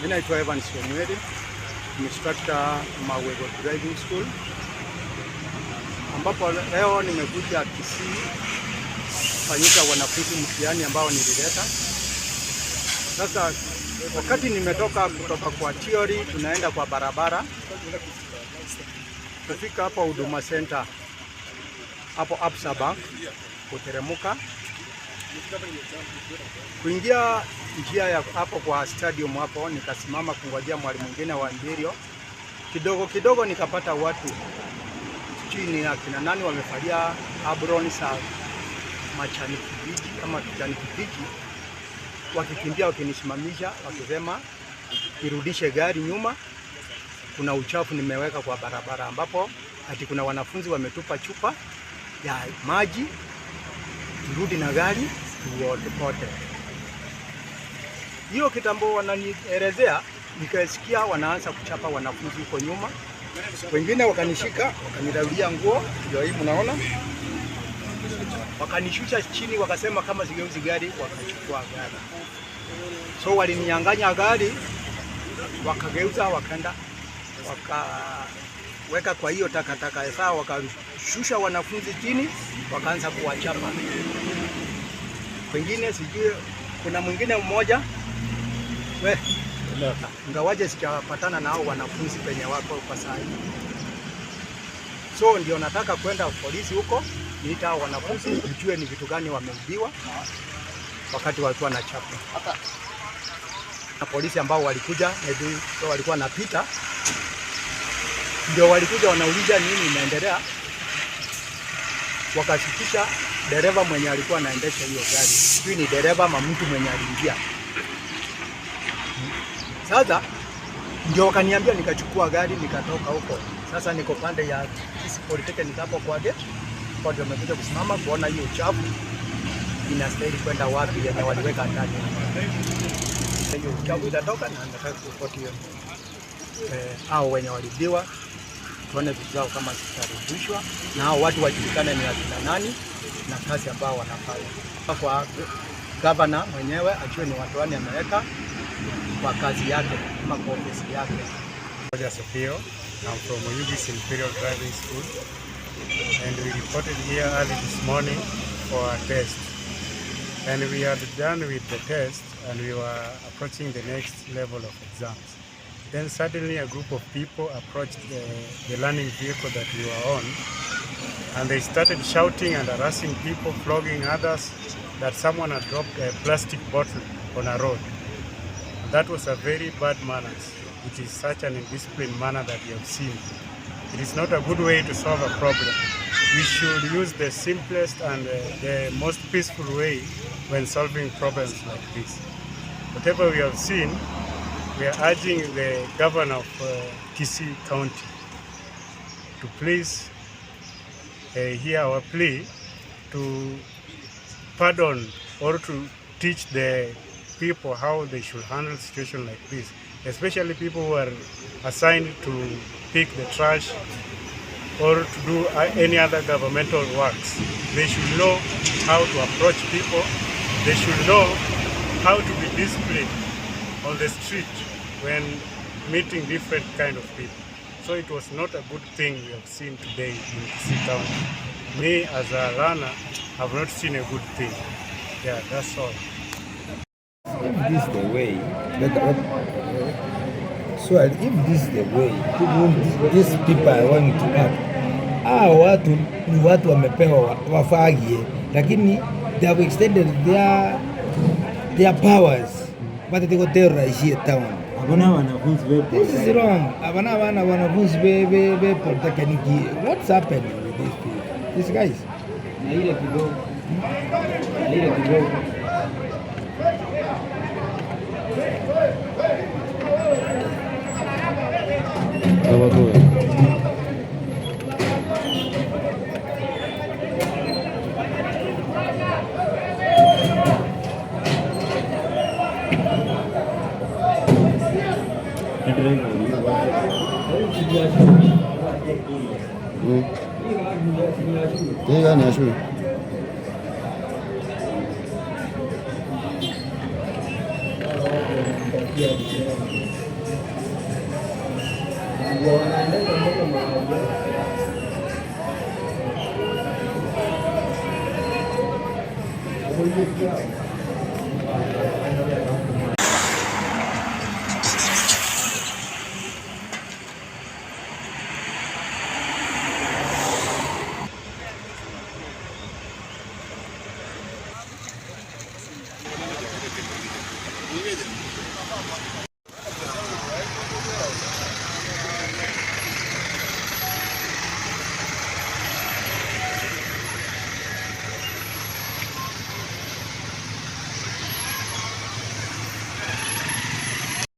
Mimi naitwa Evans Omweri, instructor Mawego Driving School, ambapo leo nimekuja Kisii kufanyika wanafunzi mtihani ambao nilileta. Sasa wakati nimetoka kutoka kwa theory, tunaenda kwa barabara, kufika hapa Huduma Center hapo Absa Bank, kuteremuka kuingia njia ya hapo kwa stadium hapo, nikasimama kungojea mwalimu mwingine wa Imberio. Kidogo kidogo nikapata watu sijui ni akina nani wamevalia aproni za majani kibichi ama kijani kibichi, wakikimbia wakinisimamisha, wakisema nirudishe gari nyuma, kuna uchafu nimeweka kwa barabara, ambapo ati kuna wanafunzi wametupa chupa ya maji, turudi na gari tuokote. Hiyo kitambo wananielezea, nikasikia wanaanza kuchapa wanafunzi huko nyuma, wengine wakanishika wakanirarulia nguo, ndio hii mnaona, wakanishusha chini, wakasema kama sigeuzi gari, wakachukua gari. So walininyang'anya gari, wakageuza, wakaenda wakaweka kwa hiyo takataka sawa, wakashusha wanafunzi chini, wakaanza kuwachapa wengine, sijui kuna mwingine mmoja we ingawaje sijapatana na hao wanafunzi penye wako kwa saa hii, so ndio nataka kwenda polisi huko niita hao wanafunzi ujue ni vitu gani wameibiwa wakati walikuwa na chapa na polisi ambao walikuja maybe so walikuwa napita, ndio walikuja wanauliza nini inaendelea, wakashikisha dereva mwenye alikuwa anaendesha hiyo gari, sijui ni dereva ama mtu mwenye aliingia. Sasa ndio wakaniambia, nikachukua gari nikatoka huko. Sasa niko pande ya Kisii Polytechnic hapo kwa gate, kwa ndio wamekuja kusimama kuona hiyo uchafu inastahili kwenda wapi, yenye waliweka ndani. Hiyo uchafu itatoka na nataka kuripoti hiyo hao wenye walibiwa, tuone vitu zao kama zitarudishwa na hao watu wajulikane ni akina nani na kazi ambao wanafanya. Kwa gavana mwenyewe ajue ni watu wani ameweka kwa kazi yake ama kwa ofisi yake. Roger Sopio. I'm from Oyugis Imperial Driving School, and we reported here early this morning for a test. And we had done with the test and we were approaching the next level of exams. Then suddenly a group of people approached the learning vehicle that we were on, and they started shouting and harassing people, flogging others, that someone had dropped a plastic bottle on a road. That was a very bad manners. It is such an indisciplined manner that we have seen. It is not a good way to solve a problem. We should use the simplest and the most peaceful way when solving problems like this. Whatever we have seen, we are urging the governor of Kisii County to please hear our plea to pardon or to teach the people how they should handle situation like this, especially people who are assigned to pick the trash or to do any other governmental works. They should know how to approach people. They should know how to be disciplined on the street when meeting different kind of people. So it was not a good thing we have seen today in Kisii County. Me as a learner have not seen a good thing. Yeah, that's all. If this is the way, so if this is the way people, these people are going to act, hawa watu ni watu wamepewa wafagie, lakini they have extended their powers but they go terrorize town. Abona wanafunzi be This is wrong. Abana bana wanafunzi be polytechnic. What's happening with these people? These guys. Na ile kidogo na ile kidogo. Hii gani ya shule? Ndio wanaendesha mpaka mahali yao.